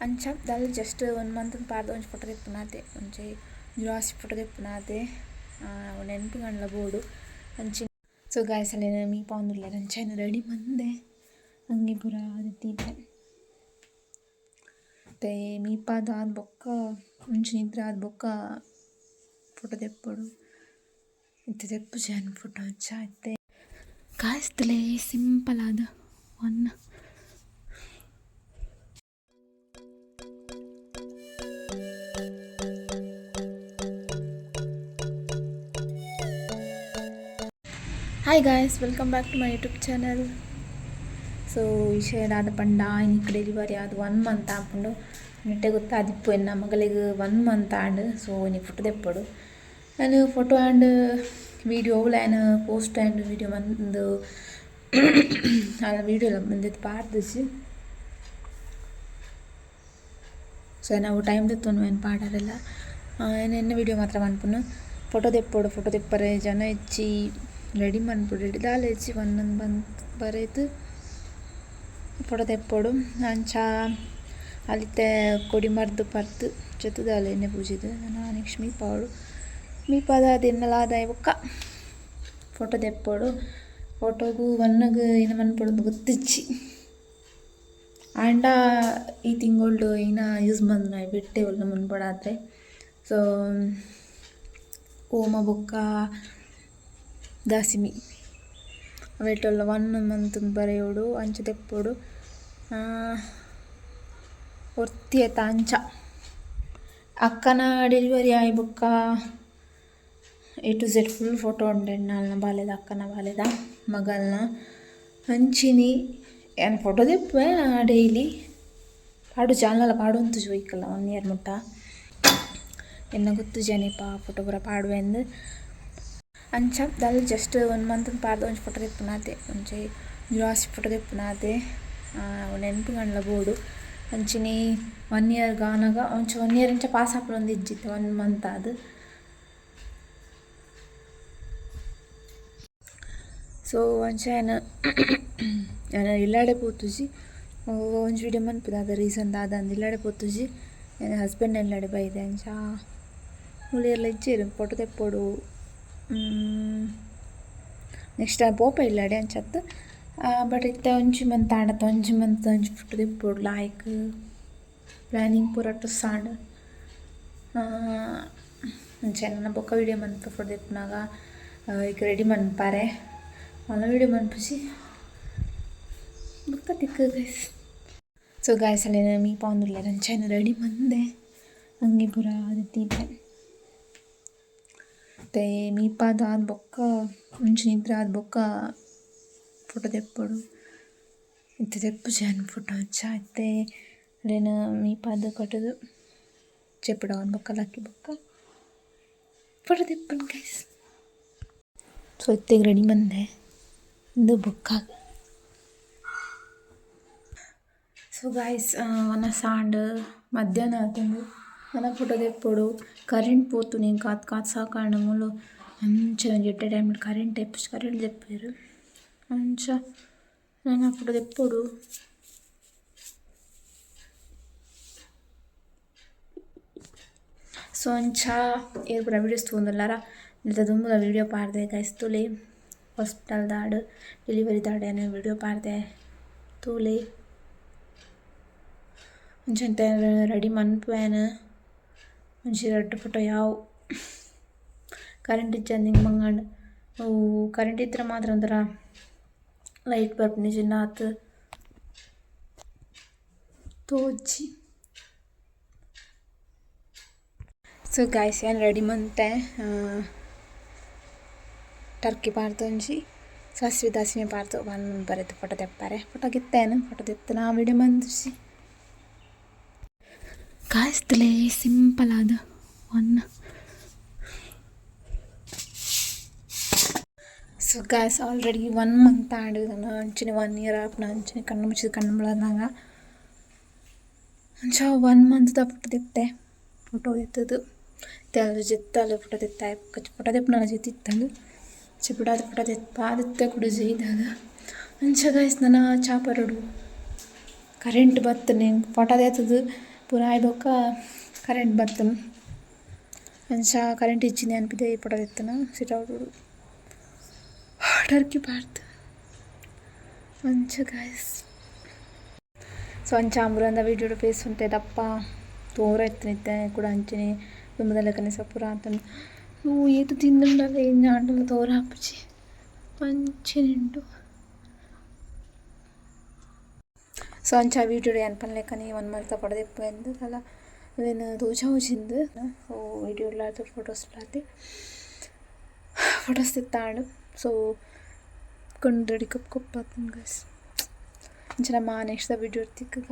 ಅಂಚ ದಾಲ just one ಮಂತ್ ಪಾಡ್ದ್ ಒಂಜಿ ಫೋಟೋ ದೆಪ್ಪುನಾತೆ ಒಂಜಿ ಜಿರಾಕ್ಸ್ ಫೋಟೋ ದೆಪ್ಪುನಾತೆ ನೆನಪುಗಂಡ್ಲ ಬೋಡು ಅಂಚಿ. ಸೊ ಗಾಯ್ಸ್, ಅಲೆನ್ ಮೀಪಾವೊಂದುಲ್ಲೆರ್. ಅಂಚ ರೆಡಿ ಮಂದೆ ಅಂಗಿ ಪೂರ ದೆತ್ತೀತೆ. ಇತ್ತೆ ಮೀಪಾದ್ ಆದ್ ಬೊಕ್ಕ ಒಂಜಿ ನಿದ್ರೆ ಆದ್ ಬೊಕ್ಕ ಫೋಟೋ ದೆಪ್ಪೊಡು. ಇತ್ತೆ ದೆಪ್ಪುಜಿ ಯಾನ್ ಫೋಟೋ ಅಂಚ ಇತ್ತೆ. ಗಾಯ್ಸ್, ತೂಲೆ, ಸಿಂಪಲ್ ಆದ್ one. Hi guys, welcome back to my YouTube channel. So ವಿಷಯ ದಾದ ಪಂಡ, ಇನಿಕ್ ಡೆಲಿವರಿ ಆದ್ ಒನ್ ಮಂತ್ ಆಪುಂಡು. ನೆಟ್ಟೆ ಗೊತ್ತಾದಿಪ್ಪು, ಎನ್ನ ಮಗಲೆಗ್ ಒನ್ ಮಂತ್ ಆಂಡ್. ಸೊ ಇನಿ ಫೋಟೋ ದೆಪ್ಪೊಡು. ಯಾನ್ ಫೋಟೋ ಆ್ಯಂಡ್ ವೀಡಿಯೋ ಓಲ ಯಾನ್ ಪೋಸ್ಟ್ ಆ್ಯಂಡ್ ವೀಡಿಯೋ ಮಂದು ವೀಡಿಯೋ ಮಂದೆತ್ ಪಾಡ್ದಿಜಿ. ಸೊ ಯಾನ್ ಅವು ಟೈಮ್ ದೆತ್ತೊನುವೆ ಪಾಡರೆಲ್ಲ. ಯಾನ್ ಎನ್ನ ವೀಡಿಯೋ ಮಾತ್ರ ಮನ್ಪುನು. ಫೋಟೋ ದೆಪ್ಪೊಡು. ಫೋಟೋ ದೆಪ್ಪರೆ ಜನ ಇಜ್ಜಿ. ರೆಡಿ ಮನ್ಪೊಡು. ರೆಡಿ ದಾಲ ಇಜ್ಜಿ, ಒಂದೊಂದು ಬಂತ್ ಬರೇದ್ ಫೋಟೋ ದೆಪ್ಪೊಡು. ಅಂಚ ಅಲಿತೆ ಕೊಡಿ ಮರ್ದ್ ಪರ್ದ್ ಜತ್ತ್ದಾಲ್ ಎಣ್ಣೆ ಪೂಜಿದ್. ನನ ನೆಕ್ಸ್ಟ್ ಮೀಪಾವೊಡು. ಮೀಪಾದ್ ಆದ್ ಎನ್ನಲಾದಾಯಿ ಬೊಕ್ಕ ಫೋಟೋ ದೆಪ್ಪೊಡು. ಫೋಟೋಗು ಬನ್ನಗ ಏನ ಮನ್ಪೊಡು ಗೊತ್ತಿಜ್ಜಿ. ಆಂಡ ಈ ತಿಂಗೊಳ್ಡು ಏನ ಯೂಸ್ ಮಂದುನ ಬೆಟ್ಟೆ ಒಲ್ಲ ಮನ್ಪೊಡಾತೆ. ಸೊ ಓಮ ಬೊಕ್ಕ ದಾಸಿಮಿ ಅವೆಟೊಲ್ಲ ಒನ್ ಮಂತ್ ಬರೆಯೋಡು, ಅಂಚ ದೆಪ್ಪೊಡು. ಒರ್ತಿ ಅತ ಅಂಚ ಅಕ್ಕನ ಡೆಲಿವರಿ ಆಯಿ ಬೊಕ್ಕ A to Z full photo ಉಂಡು ಎನ್ನಾಲ್ನ ಬಾಲೆದ, ಅಕ್ಕನ ಬಾಲೆದ ಮಗಲ್ನ. ಅಂಚಿನಿ ಯಾನ್ ಫೋಟೋ ದೆಪ್ಪುವೆ ಡೈಲಿ. ಪಾಡು ಜಾನಲ ಪಾಡೊಂತುಜಿ ಒಯ್ಕಲ್ಲ ಒನ್ ಇಯರ್ ಮುಟ್ಟ. ಎನ್ನ ಗೊತ್ತುಜಿ ಪಾ ಫೋಟೋ ಪೂರ ಪಾಡುವೆಂದ್. ಅಂಚ ದಾಲ ಜಸ್ಟ್ ಒನ್ ಮಂತ್ ಪಾಡ್ದ್ ಒಂಜಿ ಫೋಟೋ ದೆಪ್ಪುನಾತೆ, ಒಂಜಿ ಜಿರಾಕ್ಸ್ ಫೋಟೋ ದೆಪ್ಪುನಾತೆ. ನೆನಪುಗಂಡ್ಲ ಬೋಡು. ಅಂಚಿನಿ ಒನ್ ಇಯರ್ ಆನಗ ಒಂಚಿ ಒನ್ ಇಯರ್ ಇಂಚ ಪಾಸ್ ಆಪುನೊಂದು ಇಜ್ಜಿತ್ತೆ ಒನ್ ಮಂತ್ ಆದ್. ಸೊ ಅಂಚ ಯಾನ್ ಯಾನ್ ಇಲ್ಲಡೆ ಪೋತುಜಿ. ಒಂಜಿ ವೀಡಿಯೋ ಮನ್ಪುದ ರೀಸನ್ ದಾದ ಅಂದ್. ಇಲ್ಲಡೆ ಪೋತುಜಿ. ಎನ್ನ ಹಸ್ಬೆಂಡ್ ಇಲ್ಲಡೆ ಬೈದೆ. ಅಂಚ ಮೂಲು ಏರ್ಲ ಇಜ್ಜೆರ್. ಫೋಟೋ ದೆಪ್ಪೊಡು. ನೆಕ್ಸ್ಟ್ ಪೋಪ ಇಲ್ಲಡೆ ಅಂಚತ್. ಬಟ್ ಇತ್ತೆ ಒಂಜಿ ಮಂತ್ ಆಂಡತ, ಒಂಜಿ ಮಂತ್ ಒಂಜಿ ಫೋಟೋ ದೆಪ್ಪೊಡು. ಲಾಯ್ಕ್ ಪ್ಲ್ಯಾನಿಂಗ್ ಪೂರ ಟುಸ್ ಆಂಡ್. ಅಂಚ ನನ ಬೊಕ್ಕ ವೀಡಿಯೋ ಮನ್ಪು ಫೋಟೋ ದೆಪ್ಪುನಗ. ಇಕ್ ರೆಡಿ ಮನ್ಪಾರೆ ಮಲ್ಲ ವೀಡಿಯೋ ಮನ್ಪುಜಿ. ಬೊಕ್ಕ ತಿಕ್ಕು ಗೈಸ್. ಸೊ ಗಾಯ್ಸ್, ಅಲೆನ್ ಮೀಪಾವೊಂದುಲ್ಲೆರ್. ಅಂಚ ರೆಡಿ ಮಂದೆ ಅಂಗಿ ಪೂರ ದೆತ್ತೀತೆ. ಇತ್ತೆ ಮೀಪಾದ್ ಆದ್ ಬೊಕ್ಕ ಒಂಜಿ ನಿದ್ರೆ ಆದ್ ಬೊಕ್ಕ ಫೋಟೋ ದೆಪ್ಪೊಡು. ಇತ್ತೆ ದೆಪ್ಪುಜಿ ಯಾನ್ ಫೋಟೋ ಅಂಚ ಇತ್ತೆ. ಅಲೆನ್ ಮೀಪಾದ್ ಕಟ್ಟುದು ಜೆಪುಡಾವೊಂದು ಬೊಕ್ಕ ಲಕ್ಕಿ ಬೊಕ್ಕ ಫೋಟೋ ದೆಪ್ಪುನು ಗೈಸ್. ಸೊ ಇತ್ತೆಗ್ ರೆಡಿ ಮಂದೆ ಇಂದು ಬೊಕ್ಕ. ಸೊ ಗಾಯ್ಸ್, ವನಸ್ ಆಂಡ್. ಮಧ್ಯಾಹ್ನ ಆತುಂಡು. ನನ ಫೋಟೋ ದೆಪ್ಪೊಡು. ಕರೆಂಟ್ ಪೋತುಂಡು. ಎಂಕ್ ಕಾತ್ ಕಾತ್ ಸಾಕಾಂಡ್. ಮೂಲು ಅಂಚ ಒಂಜಿ ಎಡ್ಡೆ ಟೈಮ್ ಕರೆಂಟ್ ಇಪ್ಪುಜಿ, ಕರೆಂಟ್ ದೆಪ್ಪುವೆರ್. ಅಂಚ ನನ ಫೋಟೋ ದೆಪ್ಪೊಡು. ಸೊ ಅಂಚ ಏರ್ ಪೂರ ವೀಡಿಯೋಸ್ ತೂವೊಂದುಲ್ಲಾರ, ನೆತ್ತ ದುಂಬುದ ವೀಡಿಯೋ ಪಾಡ್ದೆ ಗೈಸ್, ತೂಲೆ. ಹಾಸ್ಪಿಟಲ್ ದಾಡ್ ಡೆಲಿವರಿ ದಾಡ್ ಯಾನ್ ವೀಡಿಯೋ ಪಾಡ್ದೆ, ತೂಲೆ. ಅಂಚ ರೆಡಿ ಮನ್ಪುವೆ. ಒಂಜಿ ರಡ್ಡ್ ಫೋಟೋ ಯಾವು. ಕರೆಂಟ್ ಇಜ್ಜಂದೆ ಇಂಕ್ ಬಂಗಾಂಡ್. ಅವು ಕರೆಂಟ್ ಇತ್ತರೆ ಮಾತ್ರ ಒಂಥರ ಲೈಟ್ ಬರ್ಪುಂಡು, ಇಜ್ಜಿಂಡ ಆತ್ ತೋಜಿ. ಸೊ ಗಾಯ್ಸ್, ಯಾನ್ ರೆಡಿ ಮಂತೆ. ಟರ್ಕಿ ಪಾಡ್ದ್ ಒಂಜಿ ಸಾಸಿವೆ ದಾಸಿಮೆ ಪಾಡ್ದ್ ಒನ್ ಬರೆದ್ ಫೋಟೋ ದೆಪ್ಪರೆ. ಫೋಟೋ ಗಿತ್ತೇನು ಫೋಟೋ ದೆತ್ತ್ ನಾ ವೀಡಿಯೋ ಮಂತುಜಿ. ಗಾಯ್ಸ್, ತೂಲೆ, ಸಿಂಪಲ್ ಆದ್ one. So guys, already one month ಆಂಡ್. ಅಂಚನೆ ಒನ್ ಇಯರ್ ಆಪುನ ಅಂಚನೆ ಕಣ್ಣು ಮುಚ್ಚಿದ್ ಕಣ್ಣು ಬುಳಾದ್ನಾಗ. ಅಂಚ ಒನ್ ಮಂತ್ ದ ಫೋಟೋ ದೆತ್ತೆ. ಫೋಟೋ ದೆತ್ತುದು ತೆಲ್ ಜೆತ್ತಲ್ ಫೋಟೋ ದೆತ್ತಾಯೆ. ಬೊಕ್ಕ ಫೋಟೋ ದೆಪ್ಪುನಗ ಜೆತ್ತಿತ್ತಲ್. ಜೆಪುಡಾದ್ ಫೋಟೋ ದೆಪ್ಪಾದ್ ಇತ್ತೆ ಕುಡ ಜೈದಾದ್. ಅಂಚ ಗಾಯ್ಸ್, ನನ ಚಾ ಪರೊಡು. ಕರೆಂಟ್ ಬತ್ತುಂಡು. ಎಂಕ್ ಫೋಟೋ ದೆತ್ತುದು ಪೂರ ಆಯಿ ಬೊಕ್ಕ ಕರೆಂಟ್ ಬತ್ತುಂಡು. ಅಂಚ ಕರೆಂಟ್ ಇಜ್ಜಿಂದ್ ಯಾನ್ ಪಿದಯಿ ಪೋಟೋ ದೆತ್ತುನ ಸಿಟ್ ಔಟ್ ಟರ್ಕಿ ಪಾಡ್ದ್ ಅಂಚ ಗೈಸ್. ಸೊ ಅಂಚ ಅಮುರಂದ ವೀಡಿಯೋಡು ಪೇಸುಂಟೆ ದಪ್ಪ ತೋರ ಇತ್ತಿನ ಇತ್ತೆ ಕುಡ ಅಂಚನೆ ದುಂಬುದ ಲೆಕ್ಕನೆ ಪೂರ ಆತುಂಡು. ಏತ್ ತಿಂದುಂಡಲ ಎಂಚ ಆಂಡಲ ತೋರ ಆಪುಜಿ ಅಂಚನೆ ಉಂಡು. ಸೊ ಅಂಚ ವೀಡಿಯೋಡು ಯಾನ್ ಪನ್ಲೆಕನೆ 1 ಮಂತ್ ಪೋಟೋ ದೆಪ್ಪುವೆಂದ್ ದಾಲ ಉಂದೆನ್ ತೋಜಾವುಜಿಂದ್. ಸೊ ವೀಡಿಯೋಡ್ಲಾದ್ ಫೋಟೋಸ್ ಫೋಟೋಸ್ ದೆತ್ತಾಂಡ್. ಸೊ ಕೊಂಡ್ರೆಡಿ ಕಪ್ ಕಪ್ಪಾತುಂಡು ಗೈಸ್. ಅಂಚ ನಮ ನೆಕ್ಸ್ಟ್ ದ ವೀಡಿಯೋ ತಿಕ್ಕುಗ.